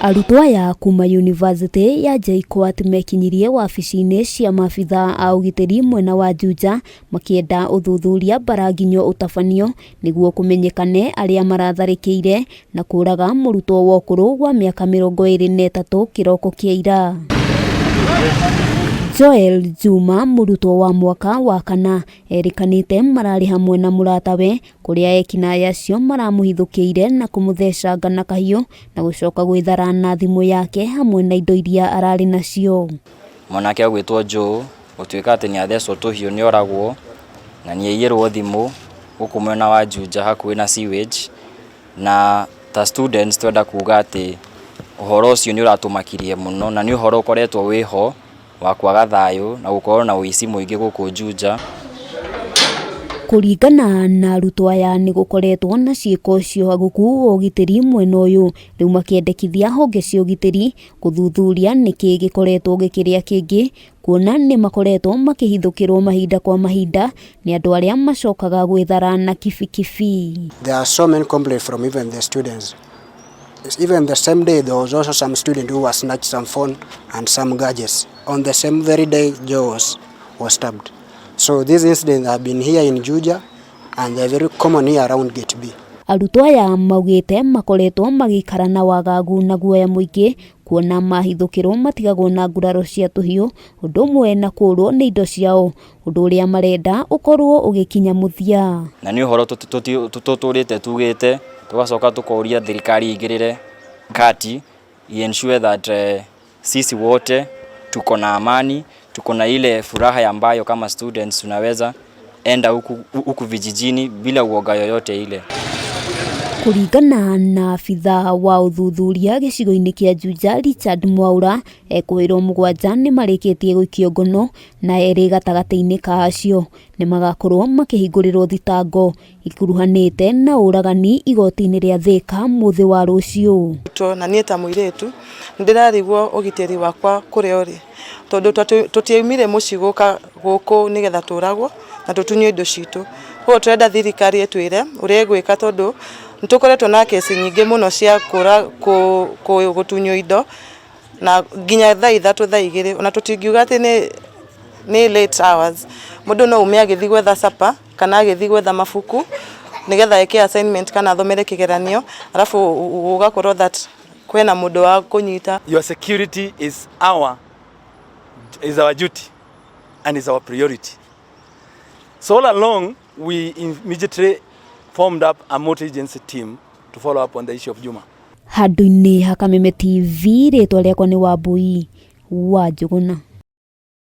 Arutwo aya kuma yunivasĩtĩ ya JKUAT mekinyirie wabici-inĩ cia maabitha a ũgitĩri mwena wa Juja makĩenda ũthuthuria mbara nginyo ũtabanio nĩguo kũmenyekane arĩa maratharĩkĩire na kũraga mũrutwo wa ũkũrũ wa mĩaka 23 kĩroko kĩa ira. Joel Juma mũrutwo wa mwaka wa kana erĩkanĩte mararĩ hamwe na mũratawe kũrĩa ekinaĩ acio maramũhithũkĩire na kũmũthecanga na kahiũ na gũcoka gwĩthara na thimũ yake hamwe na indo iria ararĩ nacio. Mwanake ũgwĩtwo Joe gũtuĩka atĩ nĩ athecwo tũhiũ nĩ oragwo na nĩ aiyĩrwo thimũ gũkũ mwena wa Juja hakuhĩ na sewage. Na ta students twenda kuga atĩ ũhoro ũcio nĩ ũratũmakirie mũno na nĩ ũhoro ũkoretwo wĩho wa kwaga thayũ na gũkorwo na ũici mũingĩ gũkũ Juja. Kũringana na arutwo aya nĩ gũkoretwo na ciĩko cia ũhagũku wa ũgitĩri mwena ũyũ, rĩu makĩendekithia honge cia ũgitĩri gũthuthuria nĩkĩ gĩkoretwo gĩkĩrĩa kĩngĩ, kuona nĩ makoretwo makĩhithũkĩrwo mahinda kwa mahinda nĩ andũ arĩa macokaga gwĩthara na kibikibi. There are so many complaints from even the students. Even the same day, there was also some student who was snatched some phone and some gadgets. On the same very day, Joe was stabbed. So these incidents have been here in Juja and they're very common here around Gate B. Arutwo aya maugĩte makoretwo magĩikara na wagagu na guoya mũingĩ kuona mahithũkĩrwo matigagwo na nguraro cia tũhiũ ũndũ ũmwe na kũũrwo nĩ indo ciao, ũndũ ũrĩa marenda ũkorwo ũgĩkinya mũthia. Na nĩ ũhoro tũtũrĩte tugĩte tũgacoka tũkoria thirikari ĩingĩrĩre kati ensure that sisi wote tuko na amani, tuko na ile furaha ambayo kama students tunaweza enda huku, huku vijijini bila uoga yoyote ile. Kũringana na abithaa wa ũthuthuria gĩcigo-inĩ kĩa Juja Richard Mwaura, ekũĩrwo 7 nĩ marĩkĩtie gũikio ngono na 2 gatagatĩ-inĩ ka acio nĩ magakorwo makĩhingũrĩrwo thitango ikuruhanĩte na ũragani igoti-inĩ rĩa Thika mũthĩ wa rũciũ. Na niĩ ta mũirĩtu nĩndĩrarigwo ũgitĩri wakwa kũrĩa ũrĩ, tondũ tũtiaumire mũciĩ gũka gũkũ nĩgetha tũragwo na tũtunywo indo citũ. Koguo tũrenda thirikari ĩtwĩre ũrĩa ĩgwĩka, tondũ nĩtũkoretwo na kesi nyingĩ mũno cia gũtunywo indo na nginya thaa 3 thaa 2, ona tũtingiuga atĩ nĩ late hours. Mũndũ no ume agĩthiĩ gwetha supper kana agĩthiĩ gwetha mabuku nĩgetha eke assignment kana athomere kĩgeranio, alafu ũgakorwo that kwĩna mũndũ wa kũnyita. Your security is our duty and is our priority. So all along, we immediately formed up a multi-agency team to follow up on the issue of Juma. Handũ-inĩ ha Kameme TV, rĩtwa rĩakwa nĩ Wambui wa Njũgũna.